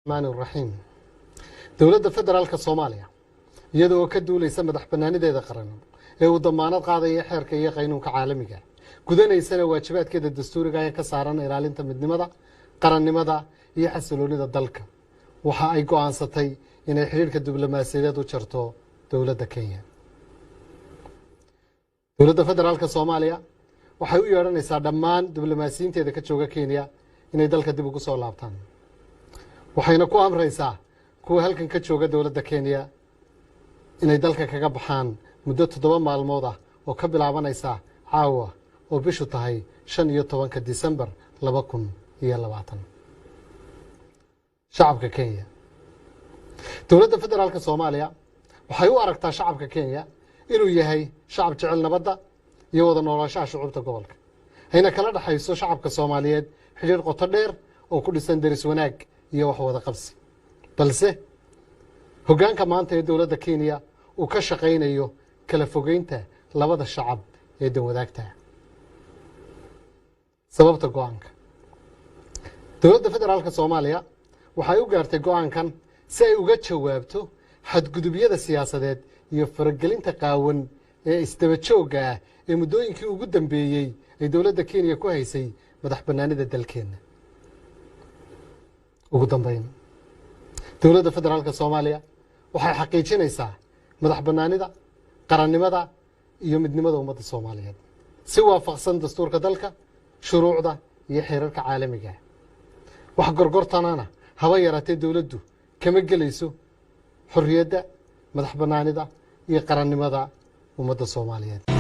Raxmaan raxiim. Dowladda Federaalka Soomaaliya, iyada oo ka duulaysa madax bannaanideeda qaran ee uu damaanad qaadaya xeerka iyo qaynuunka caalamiga, gudanaysana waajibaadkeeda dastuuriga ee ka saaran ilaalinta midnimada, qarannimada iyo xasiloonida dalka, waxa ay go'aansatay inay xidhiirka diblomaasiyadeed u jarto dowladda Kenya. Dowladda Federaalka Soomaaliya waxay u yeedhanaysaa dhammaan diblomaasiyiinteeda ka jooga Kenya inay dalka dib ugu soo laabtaan, waxayna ku amraysaa kuwa halkan ka jooga dowladda Kenya inay dalka kaga baxaan muddo 7 maalmood ah oo ka bilaabanaysa caawa oo bishu tahay 15-ka Disembar 2020. Shacabka Kenya: dowladda Federaalka Soomaaliya waxay u aragtaa shacabka Kenya inuu yahay shacab jecel nabadda iyo wada noolaanshaha shucuubta gobolka, ayna kala dhexayso shacabka Soomaaliyeed xidhiir qoto dheer oo ku dhisan deris wanaag iyo wax wada qabsi, balse hoggaanka maanta ee dowladda Kenya uu ka shaqaynayo kala fogeynta labada shacab ee danwadaagta. Sababta go'aanka: dowladda Federaalka Soomaaliya waxay u gaartay go'aankan si ay uga jawaabto xadgudubyada siyaasadeed iyo faragelinta qaawan ee isdaba joogga ah ee muddooyinkii ugu dambeeyey ay dowladda Kenya ku haysay madax bannaanida dalkeenna. Ugu dambeyn, dowladda Federaalka Soomaaliya waxay xaqiijinaysaa madax bannaanida, qarannimada iyo midnimada ummadda Soomaaliyeed si waafaqsan dastuurka dalka, shuruucda iyo xeerarka caalamiga ah. Wax gorgortanana haba yaraatee dowladdu kama gelayso xorriyadda, madax bannaanida iyo qarannimada ummadda Soomaaliyeed.